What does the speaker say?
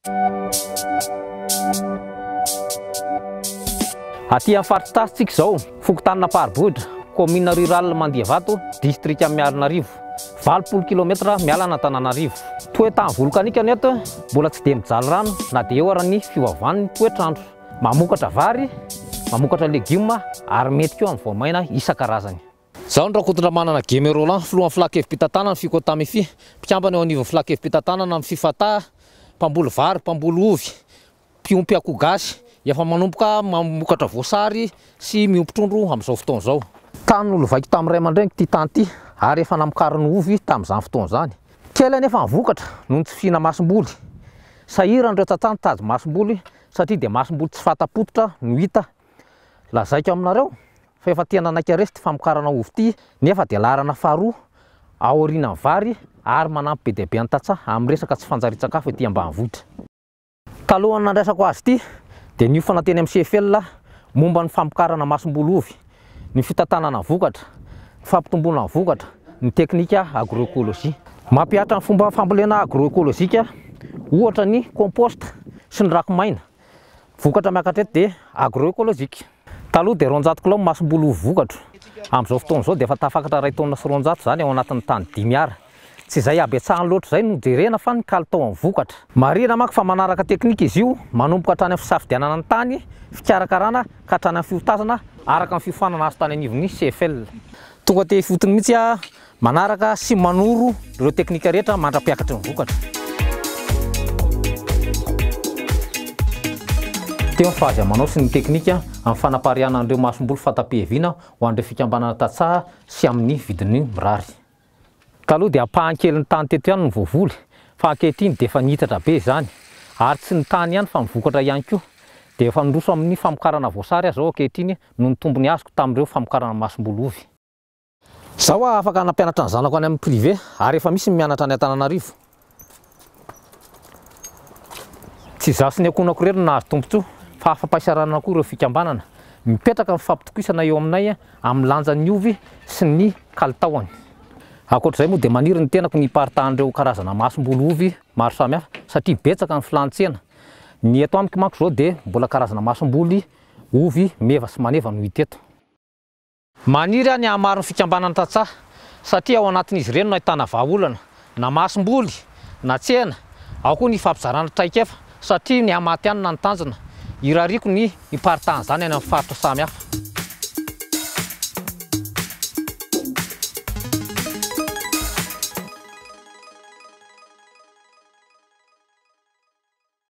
Aty amin'ny faritra Itasy tsika izao, fokontanin'Amparibohitra, commune rurale Mandiavato, distrikan'i Miarinarivo, 80 kilometatra miala an'Antananarivo. Toetany volkanika ny eto, mbola tsy dia mijaly rano na dia eo ara ny fiovaovan'ny toetr'andro. Mamokatra vary, mamokatra legioma ary mety koa amin'ny voamaina isan-karazany. Izaho no Rakotondramanana Guémé Roland, filohan'ny filan-kevi-pitantanana ny Ficotamify, mpikambana eo anivon'ny filan-kevi-pitantanana amin'ny Fifata, mpamboly vary, mpamboly ovy, mpiompy akoho gasy, efa manomboka mamokatra voasary sy miompy trondro amin'izao fotoana izao. Tany nolovaiko tamin'ny ray aman-dreniko ity tany ity ary efa namokariny ovy tamin'izany fotoana izany. Kely anefa ny vokatra noho ny tsy fihina-masomboly. Sahirana ireo tantsaha nitady masomboly satria dia masomboly tsy fanta-pototra no hita. Lazaiko aminareo fa efa tena naika resy ity famokarana ovy ity nefa dia laharana faharoa aorianan'ny vary ary manampy be dia be an'ny tantsaha amin'ny resaka tsy fanjarian-tsakafo ety ambanivohitra. Talohan'ny nandraisako azy ity dia niofana teny amin'ny CFL momba ny famokarana masomboly ovy, ny fitantanana vokatra, ny fampitomboana ny vokatra, ny teknika agroécologie. Mampihatra ny fomba fambolena agroécologique ohatra ny compost sy ny rako-maina. Vokatra miakatra eto dia agroécologique. Taloha dia 200 kilao ny masomboly ovy vokatro. Amin'izao fotoana izao dia efa tafakatra 1 taonina sy 200 izany ao anatin'ny tany 5 ara. Tsy izay habetsahany loatra izay no jerena fa ny kalitao amin'ny vokatra. Marihina manko fa manaraka teknika izy io, manomboka hatrany amin'ny fisafidianana ny tany, fikarakarana ka hatrany amin'ny fiotazana araka ny fiofanana azo tany anivon'ny CFL. Tonga te ifotony mihitsy aho manaraka sy manoro ireo teknika rehetra mandra-piakatry ny vokatra. Teo ny fahaiza-manao sy ny teknika amin'ny fanapariahana an'ireo masomboly fanta-piheviana ho an'ireo fikambanana tantsaha sy amin'ny vidiny mirary. Taloha dia ampahany kelin'ny tany teto ihany no voavoly, fa ankehitriny dia efa nihitatra be izany, ary tsy ny tany ihany fa ny vokatra ihany koa. Dia efa niroso amin'ny famokarana voasary aho izao ankehitriny noho ny tombony azoko tamin'ireo famokarana masomboly ovy. Izao aho afaka nampianatra ny zanako any amin'ny privé, ary efa misy ny mianatra any Antananarivo. Tsy izaho sy ny ankohonako irery no nahazo tombontsoa, fa afa-pahisaranana koa ireo fikambanana. Mipetraka ny fifampitokisana eo aminay amin'ny lanjan'ny ovy sy ny kalitaony. Ankoatra izay moa dia maniry ny tenako ny hiparitahan'ireo karazana masomboly ovy maro samihafa satria betsaka ny filan-tsena. Ny eto amiko manko izao dia mbola karazana masomboly ovy meva sy maneva no hita eto. Maniry aho ny hahamaro ny fikambanan'ny tantsaha satria ao anatin'izy ireny no ahitana vahaolana, na masomboly, na tsena, ao koa ny hifampizarana traikefa satria ny hahamatihanina no tanjona. Irariako ny hiparitahan'izany any amin'ny faritra samihafa.